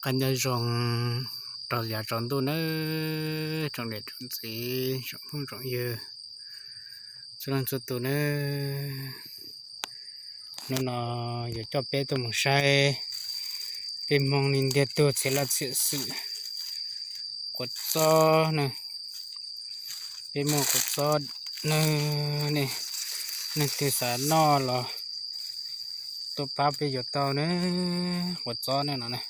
Qab nyob zoo rau yav tsaus ntuj nawb, tsoom niam tsoom txiv, tsoom phooj tsoom ywg txhua leej txhua tus nawb. Hnub no yuav coj peb tuaj mus saib peb Hmoob li ntiag tug txhia laj txhia xwm quav txob na. Peb muaj quav txob na, nej leej twg xav noj los tuaj pab peb yuav tau na. Quav txob na no na,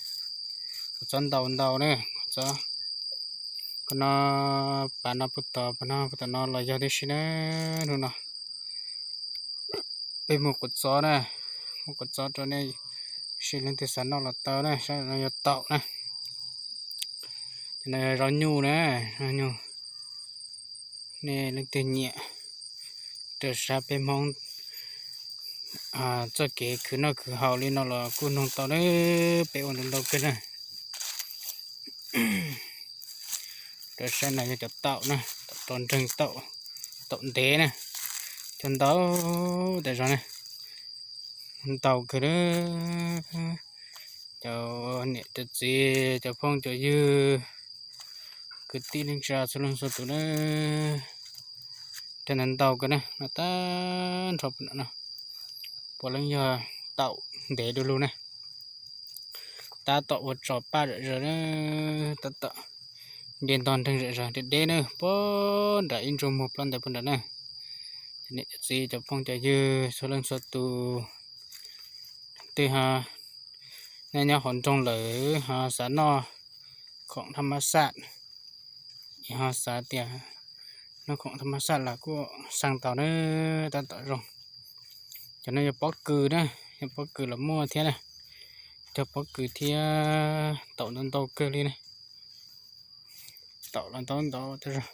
quav txob ntau ntau na, quav txob. Qhov no pas no puag tod, pas no puag tom no los yog tib si na. Hnub no peb muag quav txob na, muag quav txob rau nej, seb leej twg xav noj los tau na, sab no yog taum na. Cov no yog zaub nyuj na, zaub nyuj. Nej leej twg nyiam rau sab peb Hmoob txoj kev khwv noj khwv haus li no los kuj noog tau na, peb ua ntau ntau kawg na. Rau sab no yog cov taum na, taum rau nreeg, taum ntev na, cov ntau tas zog na, ntau kawg na. Cov niam cov txiv, cov phooj cov ywg, kwv tij neej tsa txhua leej txhua tus na, cov ntau ntau kawg na, no tag nrho no puav leej yog taum ntev du lug na. Tab tom ua tsov paj zom zaws na, tab tom nce ntog nreeg zom zaws deb deb na, puag nram ib ntsug muag plab ntawd puag nrad na. Cov niam cov txiv cov phooj cov ywg txhua leej txhua tus, twb ho nyob nyob hauv nroog lawm ho xav noj khoom thaj mab xaj, es ho xav tias noj khoom thaj mab xaj los kuj xaj tau na, tab tom zoo. Cov no yog pob kws na, yog pob kws los muaj thiab na, yog pob kws thiab, taum ntau ntau kawg li na. Taum los ntau ntau tas zog,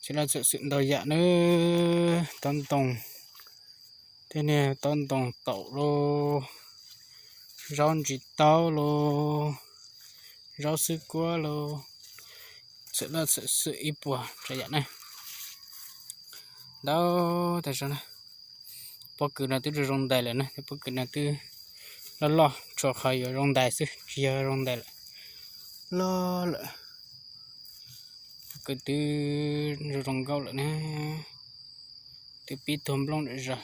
txhia laj txhia xwm ntau yam na, taub ntoo, tej niag taub ntoo taum los, zaub ntsis taub los, zaub xwb kuab los, txhia laj txhia xwm ib puas tsav yam na. Ntau tas zog na. Pob kws no twb zoo zoo ntais lawm na, pob kws no twb loj loj, tshuav qhov yuav zoo ntais xwb, tsis yog zoo ntais lawm, loj lawm. Pob kws twb zoo zoo nkauj lawm na, twb pib tuag nplooj lawm zog.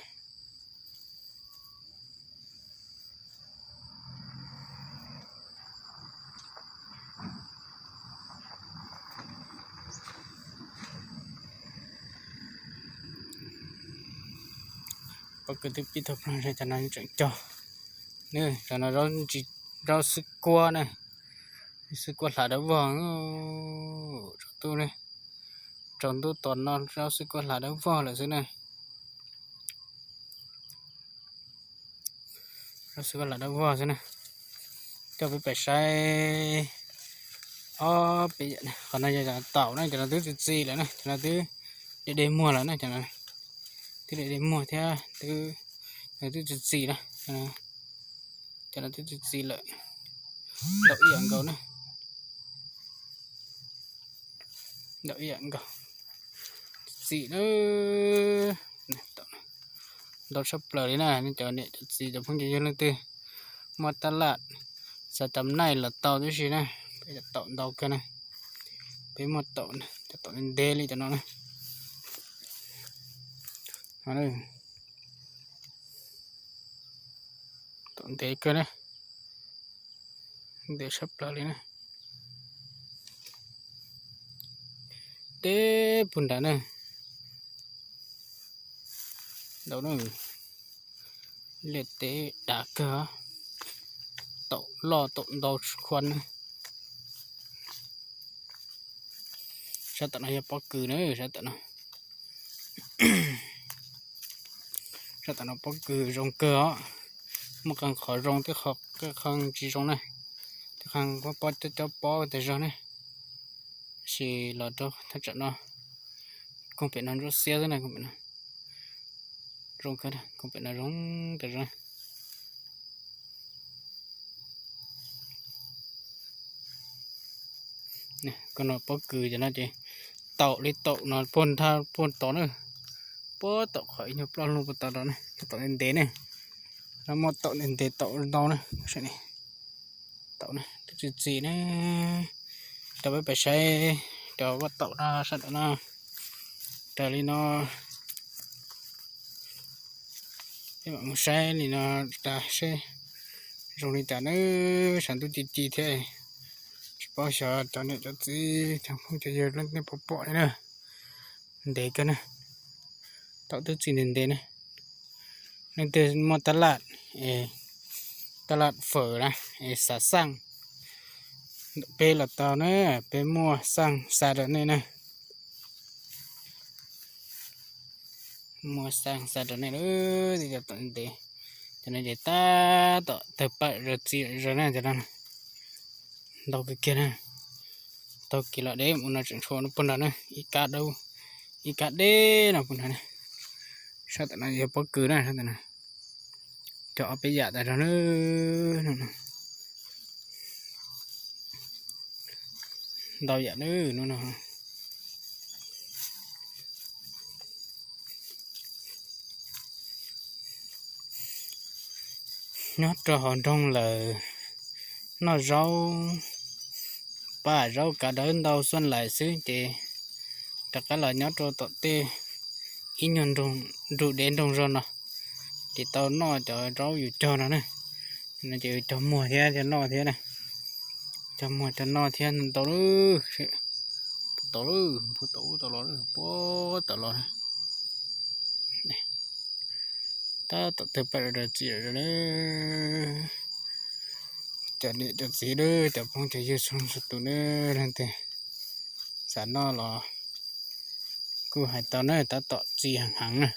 Pob kws twb pib tuag nplooj, cov no tseem cog. Cov no zaub xwb kuab na, xwb kuab hlav dawb vog. Tsaus ntuj, tsaus ntuj tos no zaub xwb kuab hlav dawb vog lawm xwb na. Zaub xwb kuab hlav dawb vog xwb na. Coj peb pais saib ob peb, qhov no yog taum na, cov no twb txi txiv lawm na, cov no twb de de muag lawm na, cov no twb de de muag thiab, twb txi txiv na, cov no twb txi txiv lawm. Ntau ib yam nkaus na, ntau ib yam nkaus, txi txiv na. Ntau tshaj plaws li na, nej cov niam cov txiv cov phooj cov ywg leej twg muaj tab laj xav cov naij los tau tib si na, peb cov taum ntau kawg na, peb muaj taum, cov taum ntev li cov no na. Taum ntev kawg na, ntev tshaj plaws li na. Teb puag nrad na, ntau na, liaj teb dav kawg, taum loj taum ntau tsis khuam na. Sab tom no yog pob kws na, sab tom no, sab tom no pob kws zoo kawg os. Muaj qee qhov zoo, tej qhov tsis zoo na, tej qhov pob cob pob tas zog ne. Tab sis los rau thaj tsam no, koog pem no ntsuab xiab xwb na, koog pem no zoo kawg, koog pem no zoo tas zog. Koog no pob kws cov no ces taum li taum no puag nrad puag tod na, puag taum qhov ib nyuag ploj lug puag tod rau na, taum ntev ntev ne, no muaj taum ntev ntev taum ntau na, taum na, twb txi txiv na. Coj peb pais saib cov vaj taum no sab nraum no. Raws li no, peb mam mus saib li no tas seb zoo li cas na. Sav ntuj ci ci thiab, tsis paub xyov cov niam cov txiv cov phooj cov ywg leej twg pom pom li na. Ntev kawg na, taum twb txi ntev ntev na. Leej twg muaj tab laj, tab laj fawm na, es xav xaj, peb los tau na, peb muaj xaj xa rau nej na. Muaj xaj xa rau nej lawm, cov taum ntev, cov no ces tab tom tawg paj zom txi zom na, cov no ntau kawg kiag na. Tau kiag los deb mus no tseem tshuav no puag nrad na, ib kab dawb, ib kab deb no puag nrad na. Sab tom no yog pob kws na, sab tom no cog ob peb yam tas zog na. Ntau yam na hnub no. Nyob rau hauv nroog lawm, noj zaub, paj zaub kav dawb ntau xuaj lais xwb ces rov qab los nyob rau tom tej ib nyuag nroog, nrug dev nroog zog no, ces tau noj cov zaub yus cog no na. No ces yus cog muag thiab cog noj thiab na. Cog muag cog noj thiab ntau lawm, puag tod lawm, puag tod ub tod los, puag tod los. Tab tom tawg paj rau txiv lawm. Cov niam cov txiv lawm, cov phooj cov ywg txhua leej txhua tus na, leej twg xav noj los kuj hais tau na, tab tom txi heev heev na.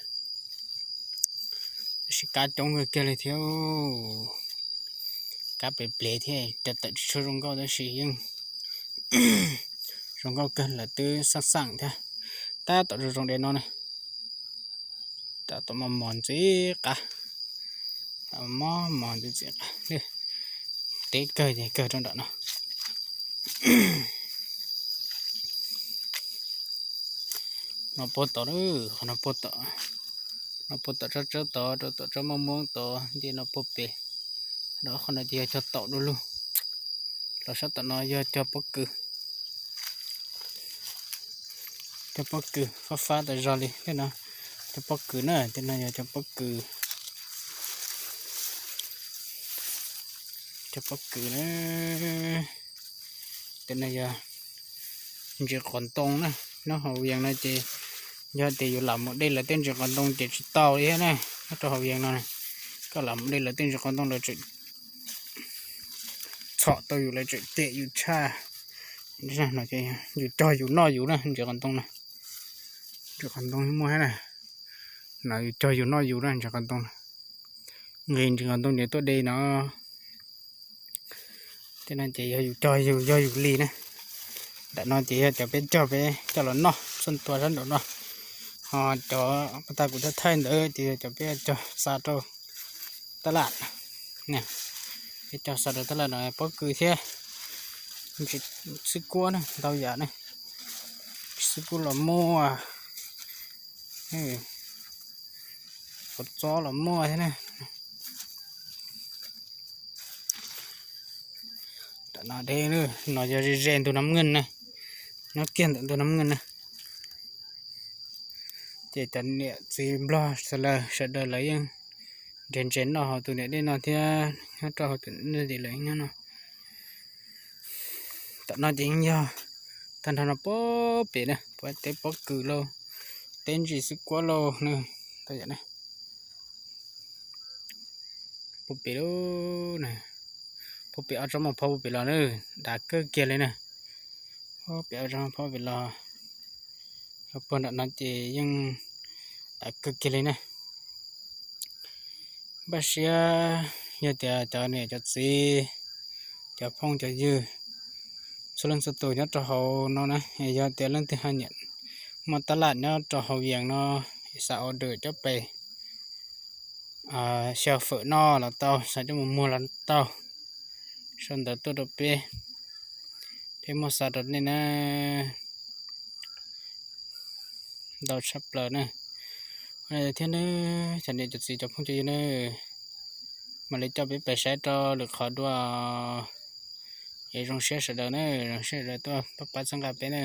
Tab sis kab coob kawg kiag li thiab, kab plev plev thiab, cov tawm tsis tshua zoo nkauj tab sis yeej zoo nkauj kawg, lawv twb xaj xaj thiab. Tab tom zoo zoo de no na. Tab tom mos mos ntxiv qab, mos mos ntxiv ntxiv qab, teb kawg ces kawg rau nram no. No puag tod, qhov no puag tom, no puag tom tsob tsawb tod rau tom tsob maj muab tod nti no puag pem. Rau qhov no ces yog cog taum du lug. Los sab tom no yog cog pob kws. Cog pob kws fab fab tas zog li thiab no. Cog pob kws na, tej no yog cog pob kws. Cog pob kws na. Tej no yog ntses qos ntoo na. Nyob hauv Vias no ces yog tias yus lam mus de lawv tej ntses qos ntoo ces tsis tau li thiab na. Nyob rau hauv Vias no, koj lam mus de lawv tej ntses qos ntoo lawv tseem txhom tau yus, lawv tseem cem yus tshaj. Yus cog yus noj yus na, ntses qos ntoo na. Ntses qos ntoo muaj thiab na. No yus cog yus noj yus na, ntses qos ntoo na. Nqis ntses qos ntoo ces tuaj de no. Tej no ces yog yus cog yus yog yus li na. Ntawm no ces yog cov peb cog peb coj los noj txhua tus sab nraum no. Ho cov pas tas kuv thaij thaij ntawd ces yog cov peb cog xa rau tab laj. Peb cog xa rau tab laj no pob kws thiab xwb kuab na, ntau yam na. Xwb kuab los muaj, qov txob los muaj thiab na. Tam no deb, no yog ze ze ntug Nam Ngwj na, nyob kiag ntawm ntug Nam Ngwj na. Ces cov niam txiv Nplog sawv daws, sawv daws lawv yeej nrhiav ntses noj hauv tus niam dej no thiab nyob rau hauv tus niam dej lawv nyob no. Tam no ces yeej yog tag nrho no puag pem na, puag teb pob kws lauj, teb ntsis xwb kuab lauj na, tau yam na. Puag pem lauj na, puag pem ob tsob maj phob puag pem los na, dav kawg kiag li na. Puag pem ob tsob maj phob pem los, puag nram no ces yeej dav kawg kiag li na. Npaj siab yog tias cov niam cov txiv, cov phooj cov ywg, txhua leej txhua tus nyob rau hauv no na, yog tias leej twg ho nyiam muaj tab laj nyob rau hauv Vias no, xav order coj pes xyaw fawm noj los tau, xav coj mus muag los tau, sau ntawv tuaj rau peb, peb muab xa rau nej na. Ntau tshaj plaws na. Thiab na, cov niam cov txiv cov phooj cov ywg na, mam li coj peb pais saib rau lwm qhov dua. Ces zoo siab sawv daws na, zoo siab sawv daws tuaj pab pab txhawb nqa peb na.